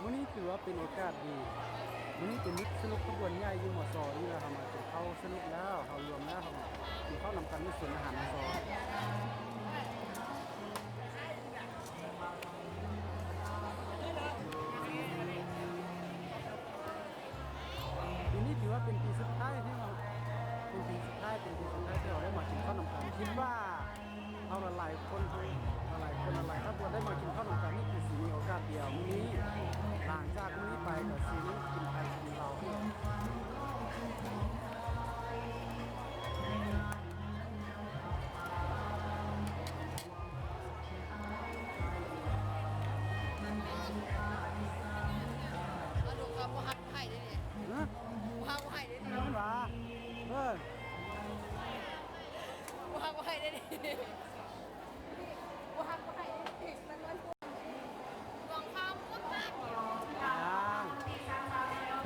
ມື້ນີ້ຖືວ່າເປັນໂອກາດດີ ມື້ນີ້ເປັນມື້ສະຫຼຸບຂະບວນໃຫຍ່ຢູ່ ມສ ນີ້ແຫຼະ ເຮົາມາກິນເຂົ້າສະຫຼຸບແລ້ວ ເຮົາລວມແລ້ວ ເຮົາມາກິນເຂົ້ານຳກັນຢູ່ສູນອາຫານ ມສ. ປີນີ້ຖືວ່າເປັນປີສຸດທ້າຍທີ່ເຮົາ ເປັນປີສຸດທ້າຍ ເປັນປີສຸດທ້າຍທີ່ເຮົາໄດ້ມາກິນເຂົ້ານຳກັນ ຄິດວ່າເຮົາຫຼາຍໆຄົນ ຫຼາຍໆຄົນ ຫຼາຍໆຄອບຄົວໄດ້ມາກິນເຂົ້ານຳກັນ ນີ້ຄືຊິມີໂອກາດດຽວມື້ນີ້ ຫຼັງຈາກມື້ນີ້ໄປກໍຊິໄດ້ກິນໄປກິນເຫຼົ້າ. ເອົາລູກ ເຂົາບໍ່ຮັກໃຜເດ້ນີ້ ຮະ? ບໍ່ຮັກໃຜເດ້ນີ້ ແມ່ນຫວາ? ເອີ ບໍ່ຮັກໃຜເດ້ນີ້ ບໍ່ຮັກໃຜເດ້ນີ້ ມັນ ມັນ ອ່າ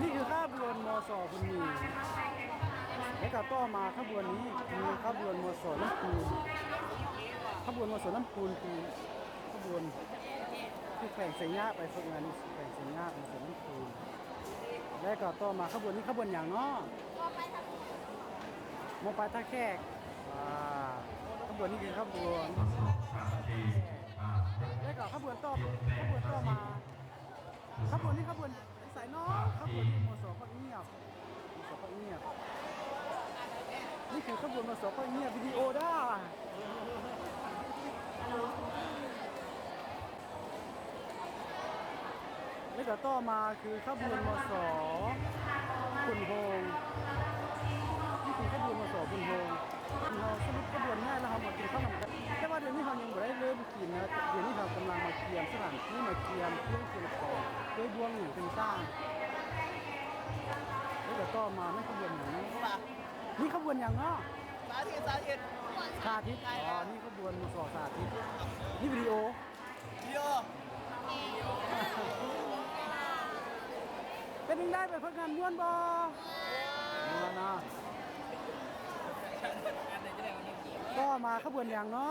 ນີ້ຄືຂະບວນ ມສ ເພິ່ນມີ ແລ້ວກໍຕໍ່ມາຂະບວນນີ້ຄືຂະບວນ ມສ ນ້ຳປູນ ຂະບວນ ມສ ນ້ຳປູນ ຄືຂະບວນທີ່ແຂວງໄຊຍະ ໄປຝຶກງານຢູ່ແຂວງໄຊຍະ ມສ ນ້ຳປູນ ແລ້ວກໍຕໍ່ມາຂະບວນນີ້ຂະບວນຫຍັງເນາະ? ມ.ປາຍທ່າແຂກ ອ່າ ຂະບວນນີ້ຄືຂະບວນ ມສ ສາມ ສີ່ ຫ້າ ຫົກ ແລ້ວກໍຂະບວນຕໍ່ ເຈັດ ແປດ ຂະບວນຕໍ່ມາ ຂະບວນນີ້ຂະບວນໃສເນາະ? ຂະບວນນີ້ ມສ ປາກງຽບ ມສ ປາກງຽບ ນີ້ຄືຂະບວນ ມສ ປາກງຽບ ວິດີໂອເດີ້ ແລ້ວກໍຕໍ່ມາຄືຂະບວນ ມສ ໂພນໂຮງ ນີ້ຄືຂະບວນ ມສ ໂພນໂຮງ ເຮົາສະຫຼຸບຂະບວນໃຫຍ່ແລ້ວ ເຮົາມາກິນເຂົ້ານຳກັນ ແຕ່ວ່າດຽວນີ້ເຮົາຍັງບໍ່ໄດ້ເລີ່ມ ກິນນະ ດຽວນີ້ເຮົາກຳລັງມາກຽມສະຖານທີ່ ມາກຽມເຄື່ອງ ກຽມຂອງ ດ້ວຍບ່ວງຫຍັງຕ່າງໆ ແລ້ວກໍຕໍ່ມາແມ່ນຂະບວນຫຍັງ? ນີ້ຂະບວນຫຍັງເນາະ? ສາທິດ ສາທິດ ສາທິດ ອໍ ນີ້ຂະບວນ ມສ ສາທິດ ນີ້ວິດີໂອ ວິດີໂອ ເປັນຈັ່ງໃດ ໄປຝຶກງານມ່ວນບໍ່? ມ່ວນເນາະ ຕໍ່ມາຂະບວນຫຍັງເນາະ?